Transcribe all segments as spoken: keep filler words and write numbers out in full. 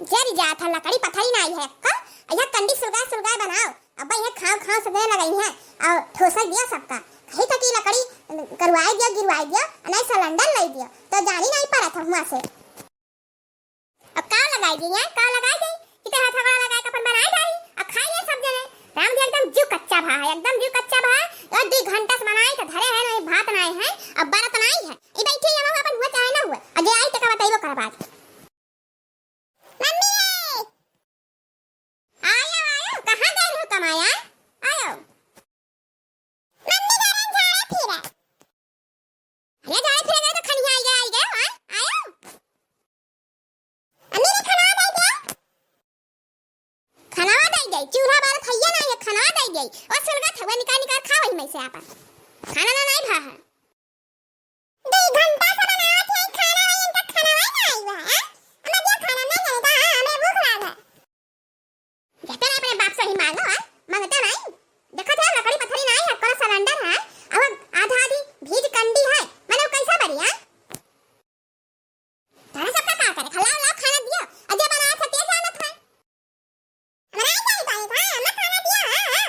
जरि जात है, लकड़ी पथरी नाई है। का? यह कंडी सुलगाए सुलगाए बनाओ। अब यह खाँव खाँव सब जने लगइहैं अउर ठोसइ दियो सबका। कही था कि लकड़ी करुआइ दियो, गिरुआइ दियो, नाहीं सिलेंडर लइ दियो, तो जानी नाहीं परत है हुआँ से। अब का लगाइ दियो, का लगाइ दियो कि तेरे हथवा लगाइ के अपन बनाइ डारी अउर खाइ लियो सब जने। राम जी एकदम जीव कच्चा भा है, एकदम जीव कच्चा भा है। अउर दुइ घंटा से बनाइ के धरे हैं, नाहीं भात नाहीं है, अब बरत नाहीं है। ई बैठी है, हम अपन हुआ चाहे ना हुआ, अउर जे आई तेका बतइबो करब आज। मम्मी रे! आयो, आयो, कहाँ गए रहो कमाया? आयो। मम्मी गए रहे झाड़े फिरे। अरे झाड़े फिरे गए तो खनिया आई गए, आई गए, हाँ? आयो। मम्मी रे खाना दे दे। खाना दे दे, चूल्हा बारत हइये ना, ये खाना दे दे। ओ सुलगत है, वो निकाल निकाल खा वही में से आपन। खाना ना नाहीं भा है। दो घंटा से बनावत है खाना, वही इनका खाना वही ना आई हुआ है। अब ये खाना नहीं बनता, हाँ, हमें भूख लाग है। जतने अपने बाप से ही मांगो है, मांगते नहीं। देखत है लकड़ी पथरी नहीं है, कोनो सिलेंडर है, अब आधा आधी भीज कंडी है, माने वो कैसा बनी है? तारा सबका का करे, खा लाओ, लाओ खाना दियो, और जे बनाए थे ते जानत है। हमरा ही जाई पाए था, हमरा खाना दिया, हाँ, हाँ।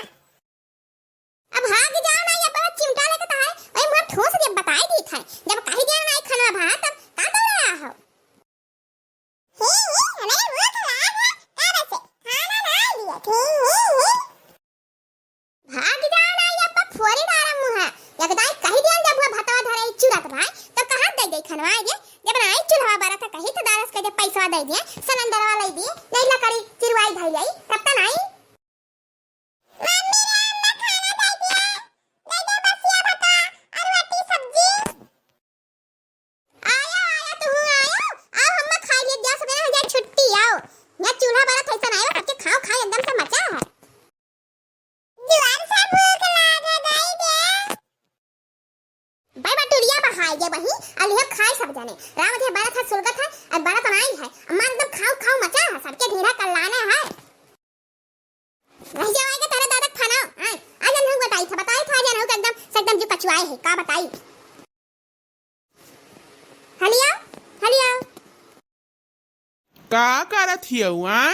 अब भाग जाओ ना, ये बहुत चिमटा लेके तो है, वही मुँह ठोस के बताई दी था। जब कही दिया ना खाना भा, तब का दौड़े आ हो? ही, ही, हमें भूख लाग है, कब से खाना ना दिए थे, ही, ही। भाग जाओ ना, ये अब फोरी डारा मुँह। एक दाई कही दिया जब वो भतवा धरे चुरत भाई, तब कहाँ दे दे खनवा ये? जब ना आई चूल्हा बारा था कही तो दारस के दे पैसा दे दिए, सिलेंडर वाला दे दिए, नहीं लकड़ी चिरवाई भाई आई, तब तो नहीं। मम्मी रे, अम्मा खाना दे दिया। दे दे बसिया भात और रोटी सब्जी। आयो, आयो, तू आयो। आओ, हम्मा खाई लिए, दस बजे हो जाए छुट्टी, आओ। यहाँ चूल्हा बरत है, ऐसा नहीं हो, सबके खाओ, खाओ, एकदम से मचा है। जुआन से भूख लाग गई रे। भाई बटुरिया बहाई गे बही, अलियो खाए सब जने। राम जे बरत है, सुलगत है, और बरत बनाई है। अम्मा एकदम खाओ, खाओ मचा है, सबके ढीढ़ा कल्लाने है। रह जाओ आएगा तेरे दादा खाना, आए। आज हम बताई था, बताई था, आज हम एकदम से एकदम जो कचुआए है, का बताई? हलिया, हलिया। का करत हियऊ, आय?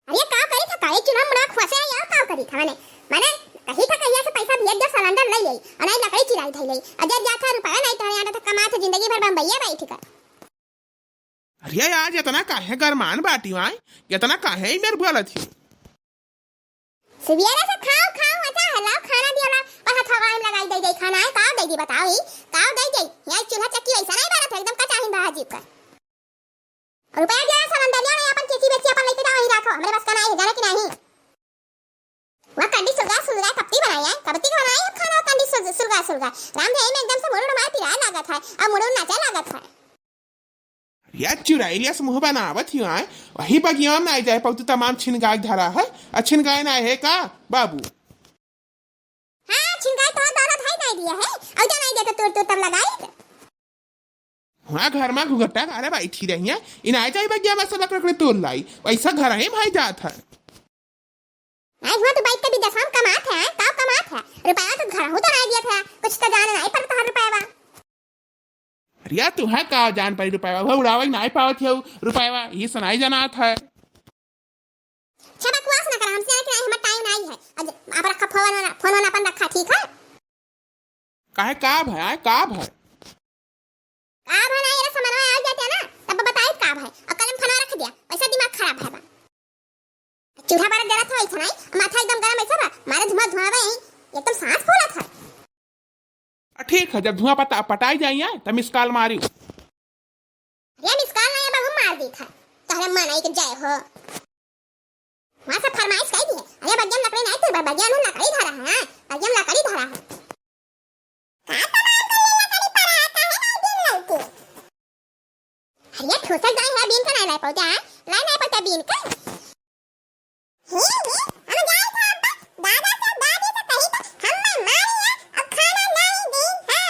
अरे का करी था, काहे चूल्हा मुड़ा खोसे आई, और का करी था, माने, माने, कही था कहिया से पैसा भेज दो, सिलेंडर ले आई, और नहीं लकड़ी चिराई धई ले, और जब जाता रुपया नहीं था, यहाँ तो कमा था जिंदगी भर बम्बईया बैठ कर। अरे आज इतना काहे गरमान बाटी वाय, इतना काहे ई मेर बोलत ही? सुबेरे से खाओ, खाओ, अच्छा है, लाओ खाना दियो, लाओ, पर हथवा में लगाई दे दे खाना है, काव दे दी बताओ ई, काव दे दे, यहाँ चूल्हा चक्की ऐसा नहीं बनत है, एकदम कचाहिन बा अजीब कर। रुपया दियो, सिलेंडर लियो, नहीं अपन केची बेची अपन लेके जाओ, वहीं रखो, हमरे बस का नहीं है, जाना कि नहीं? वह कंडी सुलगा सुलगा कब ती बनाई है, कब ती बनाई है खाना कंडी सुल-, सुलगा सुलगा, राम भाई में एकदम से मुड़ुड़ मार पिराए लागत है, और मुड़ुड़ नाचे लागत है। या चुराई लिया समूह बनावत ही आए, वही बगिया में आई जाए पौतू तमाम छिन गाय धरा है, आ छिन गाय ना है का बाबू? हाँ, छिन गाय तो दौलत है नहीं दिया है, और जो नहीं देता तोड़ तोड़ तब लगाई। वहाँ घर में घुघटा गारे बैठी रही है, इन आई जाए बगिया में से लकड़ी तोड़ लाई, वैसा घर ही भाई जात है। आई हुआ तो बैठ के भी दसम कमात है, का कमात है, रुपया तो घर हूँ तो नहीं दिया था, कुछ तो जाने नहीं पड़ता है रुपया। अरे यार, तुम्हें का जान पाई रुपया, वो उड़ावे नहीं पावत है रुपया, ये सुनाई जनात है। अच्छा बकवास ना कर हमसे, कि नहीं, हमार टाइम नहीं है। आज आप रखा फोन वाला, फोन वाला अपन रखा, ठीक है? काहे, का भय, का भय? का भय ना, ये समझ में आ जाते ना, तब बताई का भय। और कलम फना रख दिया, वैसा दिमाग खराब है बा। चूल्हा बारा जरा था वैसा नहीं, माथा एकदम गरम ऐसा बा, मारे धुआं धुआं बा यहीं, एकदम सांस फूला था। आ, ठीक है, जब धुआं पता, पटाई जाइए, तब मिस कॉल मारी। अरे मिस कॉल नहीं, अब हम मार दी था। तोहरे मन आई के जय हो। वहाँ से फरमाइश कही दी है। अरे बगिया में लकड़ी नहीं, तू बगिया में लकड़ी धरा है, हाँ? बगिया में लकड़ी धरा है। का कमाल कर ले लकड़ी पर है, काहे नहीं दिन लौकी? अरे ठोसक जाए है, बीन के नहीं लाई पहुँचा है, लाई नहीं पहुँचा बीन के। ही, ही, हम जाई था अब्बा, दादा से, दादी से कही तो हम मारी है, अब खाना नहीं दी है।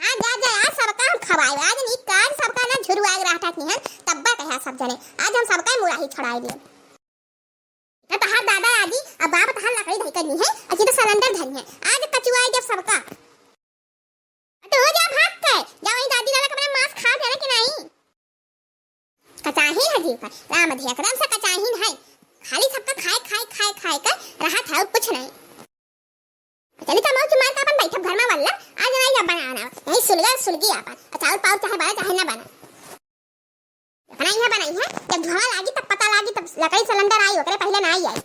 हाँ, जा, जा, आज सबका हम खवाए, आज नी काज सबका ना झुरवाए रहा था निहन, तब्बा कहा सब जने, आज हम सबका मुड़ा ही छुड़ाए लिए। तो तहार दादा आजी, अब बाप तहार लकड़ी धई करनी है, अच्छी तो सिलेंडर धरी है, आज कचुआए जब सबका। तो हो जा भाग के, जा वही दादी दादा के अपने मांस खा देना कि नहीं? कचाहिन है जी पर, राम जी, एकदम से कचाहिन है। खाली सबका खाए, खाए, खाए, खाए कर रहत है और कुछ नहीं। चली तो मौज मार के अपन बैठब घर में वल्ला, आज नहीं अब बनाना, यही सुलगा सुलगी अपन, और चाउर पाउर चाहे बने चाहे ना बने। अपना यहाँ बनाई है, जब धुआं लागी तब पता लागी, तब लकड़ी सिलेंडर आई, ओकरे पहले ना आई आई।